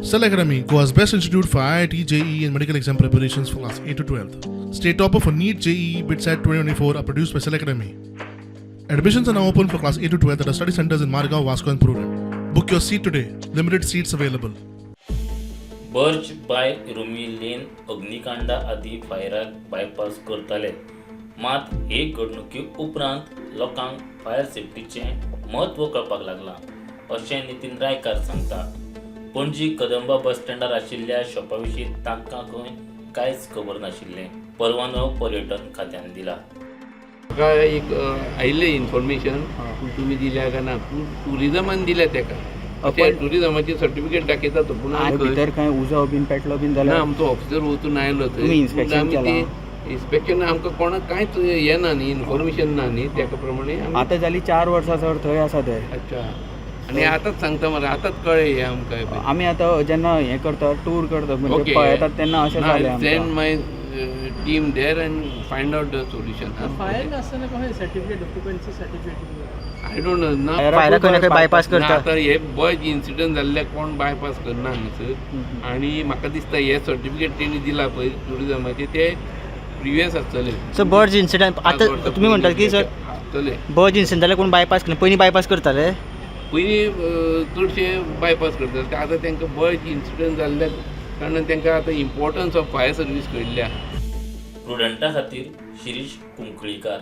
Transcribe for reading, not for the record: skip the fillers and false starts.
Cell Academy, Goa's best institute for IIT, JEE, and medical exam preparations for class 8 to 12. State topper for NEET, JEE, BITSAT 2024 are produced by Cell Academy. Admissions are now open for class 8 to 12 at our study centers in Margao, Vasco, and Prudent. Book your seat today. Limited seats available. Birch by Rumi lane अग्निकांडा आदी फायराक bypass करताले. मात हे घडणुके उपरांत लोकांक fire सेफ्टीचें म्हत्व कळपाक लागलां, अशें नितीन रायकार सांगता. पणजी कदंबा बस स्टँडार आशिल्ल्या शॉपा विशीं तांकां खंय कांयच खबर नाशिल्लें. परवानो पर्यटन खात्यान दिला. म्हाका एक आयिल्लें इन्फॉर्मेशन, पूण तुमी दिल्या काय ना, पूण टुरिजमान दिल्या तेका. अशें टुरिजमाची सर्टिफिकेट दाखयता तो, पूण आनी भितर खंय उजो बीन पेटलो बीन ना. जाल्यार? आमचो ऑफिसर वचून आयलो थंय. तुमी inspection आमी केलां? ते इन्स्पेक्शन आमकां कोणाक कांयच हें ना न्ही, इन्फॉर्मेशन ना न्ही, तेका प्रमाणे आमी. आतां जाली 4 वर्सां सर, थंय आसा ते. अच्छा, आनी आतांच सांगता मरे, आतांच कळ्ळें हें आमकां. आमी आतां जेन्ना हें करता, टूर करता, म्हणजे पळयतात तेन्ना अशें जालें सेंड आमकां. My team there and find out the solution. Fire आसतना कशें certificate, occupancy certificate? I don't know ना. फायरा खंय ना खंय बायपास ना. करता. आतां हे बॉयज इन्सिडंट जाल्ले कोण बायपास करना हांगासर. आनी म्हाका दिसता हे सर्टिफिकेट तेणी दिला पळय टुरिजमाचे, ते प्रिवियस आसतले. सो बर्ज इन्सिडंट 5 आतां वर्सां तुमी म्हणटात की सर आसतले. बर्ज इन्सिडंट जाल्यार कोण बायपास करना, पयलीं बायपास करताले. पयलीं चडशे बायपास करताले ते. आतां तांकां बॉयज इन्सिडंट जाल्ल्या कारणान तांकां आतां इम्पॉर्टन्स ऑफ फायर सर्वीस कळिल्ली आहा. प्रुडंटा खातीर शिरीष कुंकळीकार.